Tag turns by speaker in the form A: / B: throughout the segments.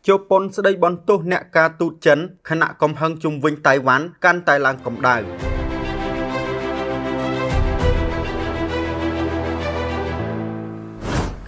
A: ជប៉ុនស្ដីបន្ទោសអ្នកការទូតចិនខណៈកំហឹងជុំវិញតៃវ៉ាន់កាន់តែឡើងកម្ដៅ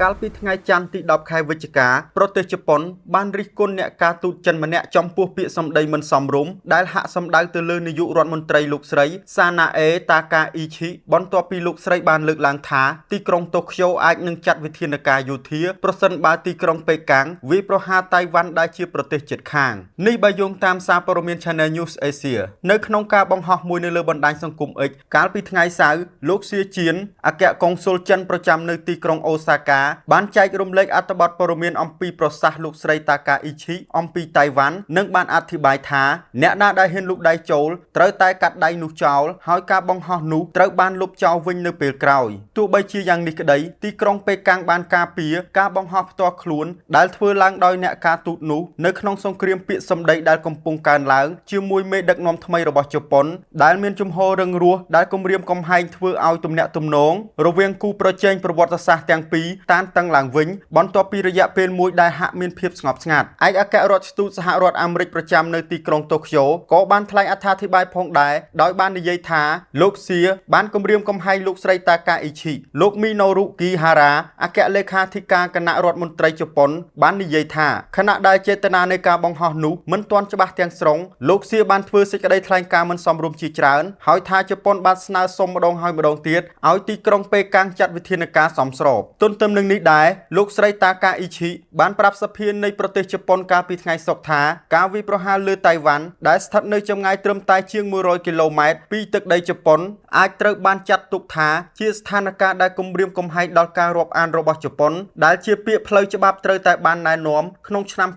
A: កាលពីថ្ងៃច័ន្ទទី10ខែវិច្ឆិកាប្រទេសជប៉ុនបានរិះគន់អ្នកការទូតចិនម្នាក់ចំពោះពាក្យសម្ដីមិនសមរម្យដែលហាក់សម្ដៅទៅលើនាយករដ្ឋមន្ត្រីលោកស្រីសាណាអេតាកាអ៊ីឈិបន្ទាប់ពីលោកស្រីបានលើកឡើងថាទីក្រុងតូក្យូអាចនឹងចាត់វិធានការយោធាប្រសិនបើទីក្រុងប៉េកាំងវាយប្រហារតៃវ៉ាន់ដែលជាប្រទេសជិតខាងនេះបើយោងតាមសារព័ត៌មាន Channel News Asia នៅក្នុងការបង្ហោះមួយនៅលើបណ្ដាញសង្គម X កាលពីថ្ងៃសៅរ៍លោកសៀជៀនអគ្គកុងស៊ុលចិនប្រចាំនៅទីក្រុងអូសាកាបានចែករំលែកអត្ថបទព័ត៌មានអំពីប្រសាសន៍លោកស្រីតាកាអ៊ីឈិអំពីតៃវ៉ាន់និងបានអធិប្បាយថាអ្នកណាដែលហ៊ានលូកដៃចូលត្រូវតែកាត់ដៃនោះចោលហើយការបង្ហោះនោះត្រូវបានលុបចោលវិញនៅពេលក្រោយទោះបីជាយ៉ាងនេះក្តីទីក្រុងប៉េកាំងបានការពារការបង្ហោះផ្ទាល់ខ្លួនដែលធ្វើឡើងដោយអ្នកការទូតនោះនៅក្នុងសង្គ្រាមពាក្យសម្ដីដែលកំពុងកើនឡើងជាមួយមេដឹកនាំថ្មីរបស់ជប៉ុនដែលមានជំហររឹងរូសដែលគំរាមកំហែងធ្វើឲ្យទំនាក់ទំនងរវាងគូប្រជែងប្រវត្តិសាស្ត្រទាំងពីរតានតឹងឡើងវិញបន្ទាប់ពីរយៈពេលមួយដែលហាក់មានភាពស្ងប់ស្ងាត់ឯកអគ្គរដ្ឋទូតសហរដ្ឋអាមេរិកប្រចាំនៅទីក្រុងតូក្យូក៏បានថ្លែងអត្ថាធិប្បាយផងដែរដោយបាននិយាយថាលោកសៀបានគំរាមកំហែងលោកស្រីតាកាអ៊ីឈិលោកមីណូរុគីហារ៉ាអគ្គលេខាធិការគណៈរដ្ឋមន្ត្រីជប៉ុនបាននិយាយថាខណៈដែលចេតនានៃការបង្ហោះនោះមិនទាន់ច្បាស់ទាំងស្រុងលោកសៀបានធ្វើសេចក្តីថ្លែងការណ៍មិនសមរម្យជាច្រើនហើយថាជប៉ុនបានស្នើសុំម្ដងហើយម្ដងទៀតឲ្យទីក្រុងប៉េកាំងចាត់វិធានការសមស្របទន្ទឹមនឹងនេះដែរលោកស្រីតាកាអ៊ីឈិបានប្រាប់សភានៃប្រទេសជប៉ុនកាលពីថ្ងៃសុក្រថាការវាយប្រហារលើតៃវ៉ាន់ដែលស្ថិតនៅចម្ងាយត្រឹមតែជាង100គីឡូម៉ែត្រពីទឹកដីជប៉ុនអាចត្រូវបានចាត់ទុកថាជាស្ថានភាពដែលគំរាមកំហែងដល់ការរាប់អានរបស់ជប៉ុនដែលជាពាក្យផ្លូវច្បាប់ត្រូវតែបានណែនាំក្នុងឆ្នាំ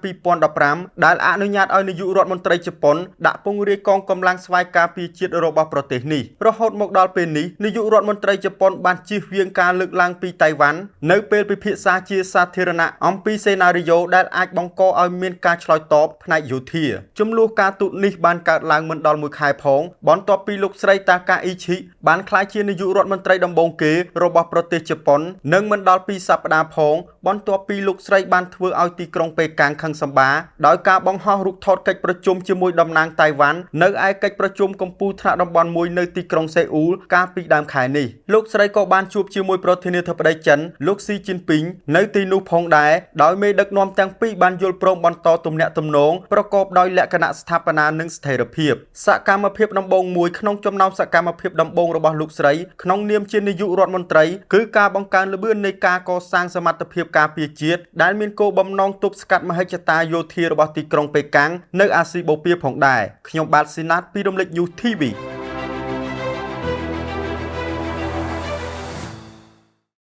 A: 2015ដែលអនុញ្ញាតឲ្យនាយករដ្ឋមន្ត្រីជប៉ុនដាក់ពង្រាយកងកម្លាំងស្វ័យការពារជាតិរបស់ប្រទេសនេះរហូតមកដល់ពេលនេះនាយករដ្ឋមន្ត្រីជប៉ុនបានជៀសវាងការលើកឡើងពីតៃវ៉ាន់នៅពេលពិភាក្សាជាសាធារណៈអំពីសេណារីយ៉ូដែលអាចបង្កឲ្យមានការឆ្លើយតបផ្នែកយោធាចំនួនការទូតនេះបានកើតឡើងមិនដល់មួយខែផងបន្ទាប់ពីលោកស្រីតាកាអ៊ីឈិបានក្លាយជានាយករដ្ឋមន្ត្រីដំបូងគេរបស់ប្រទេសជប៉ុននិងមិនដល់ពីរសប្តាហ៍ផងបន្ទាប់ពីលោកស្រីបានធ្វើឲ្យទីក្រុងប៉េកាំងខឹងសម្បារដោយការបង្ហោះរូបថតកិច្ចប្រជុំជាមួយតំណាងតៃវ៉ាន់នៅឯកិច្ចប្រជុំកំពូលថ្នាក់តំបន់មួយនៅទីក្រុងសេអ៊ូលកាលពីដើមខែនេះលោកស្រីក៏បានជួបជាមួយប្រធានាធិបតីចិនលោកស៊ីជីនពីងនៅទីនោះផងដែរដោយមេដឹកនាំទាំងពីរបានយល់ព្រមបន្តទំនាក់ទំនងប្រកបដោយលក្ខណៈស្ថាបនានិងស្ថិរភាពសកម្មភាពដំបូងមួយក្នុងចំណោមសកម្មភាពដំបូងរបស់លោកស្រីក្នុងនាមជានាយករដ្ឋមន្ត្រីគឺការបង្កើនល្បឿននៃការកសាងសមត្ថភាពការពារជាតិដែលមានគោលបំណងទប់ស្កាត់មហិច្ឆតាយោធារបស់ទីក្រុងប៉េកាំងនៅអាស៊ីបូព៌ាផងដែរខ្ញុំបាទស៊ីណាតពីរំលេច News TV។